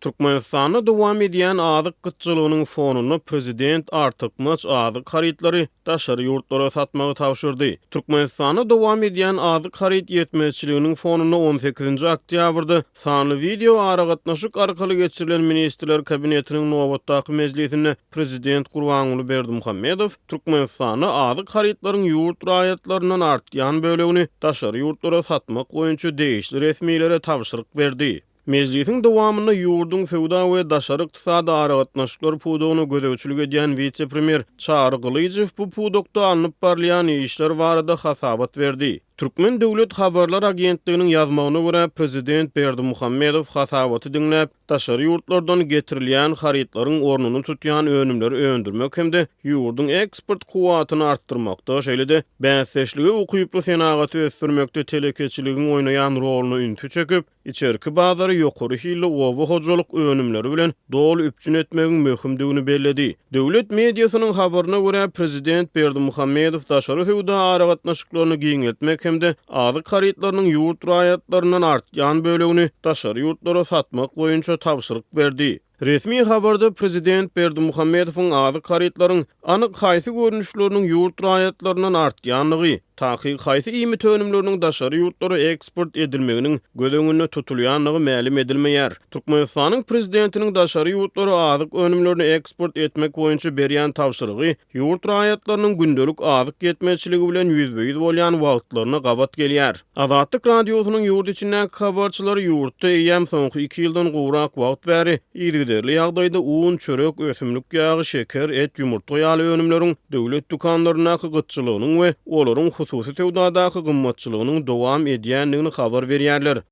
Türkmenistanda dowam edýän azyk gytçylygynyň fonunda prezident artykmaç azyk harytlary daşary ýurtlara satmagy tabşyrdy. Türkmenistanda dowam edýän azyk haryt ýetmezçiliginiň fonunda on sekizinji oktýabrda sanly wideo aragatnaşyk arkaly geçirilen Ministrler Kabinetiniň nobatdaky mejlisinde prezident Gurbanguly Berdimuhamedow Türkmenistanda azyk harytlaryň ýurt raýatlaryndan artýan bölegini daşary ýurtlara satmak boýunça degişli resmilere tabşyryk berdi. Mejlisiň dowamynda ýurduň söwda we daşary ykdysady aragatnaşyklar pudagyna gözegçilik edýän wise-premýer Çary Gylyjow bu pudakda alnyp barylýan işler barada hasabat berdi. Türkmen döwlet habarlar agentliginiň ýazmagyna görä, prezident Berdimuhamedow hasabaty diňläp, daşary ýurtlardan getirilýän harytlaryň ornuny tutýan önümleri öndürmek hem-de ýurduň eksport kuwwatyny artdyrmakda, şeýle-de bäsdeşlige ukyply senagaty ösdürmekde telekeçiligiň oýnaýan roluna ünsi çekip, içerki bazary ýokary hilli oba hojalyk önümleri bilen doly üpjün etmegiň möhümdigini belledi. Döwlet mediasynyň habaryna görä, prezident Berdimuhamedow daşary söwda aragatnaşyklaryny giňeltmek hem-de azyk harytlarynyň ýurt raýatlaryndan artýan bölegini daşary ýurtlara satmak boýunça tabşyryk berdi. Resmi habarda prezident Berdimuhamedowyň azyk harytlaryň anyk haýsy görnüşleriniň ýurt raýatlaryndan artýandygy, takyk haýsy iýmit önümleriniň daşary ýurtlara eksport edilmeginiň göz öňünde tutulýandygy mälim edilmeýär. Türkmenistanyň prezidentiniň daşary ýurtlara azyk önümlerini eksport etmek boýunça berýän tabşyrygy ýurt raýatlarynyň gündelik azyk ýetmezçiligi bilen ýüzbe-ýüz bolýan wagtlaryna gabat gelýär. Azatlyk Radiosynyň ýurt içindäki habarçylary ýurtda eýýäm soňky iki ýyldan gowrak wagt bäri yzygiderli ýagdaýda un, çörek, ösümlik ýagy, şeker, et, ýumurtga ýaly önümleriň döwlet dükanlaryndaky gytçylygynyň we olaryň hususy söwdadaky gymmatçylygynyň dowam edýändigini habar berýärler.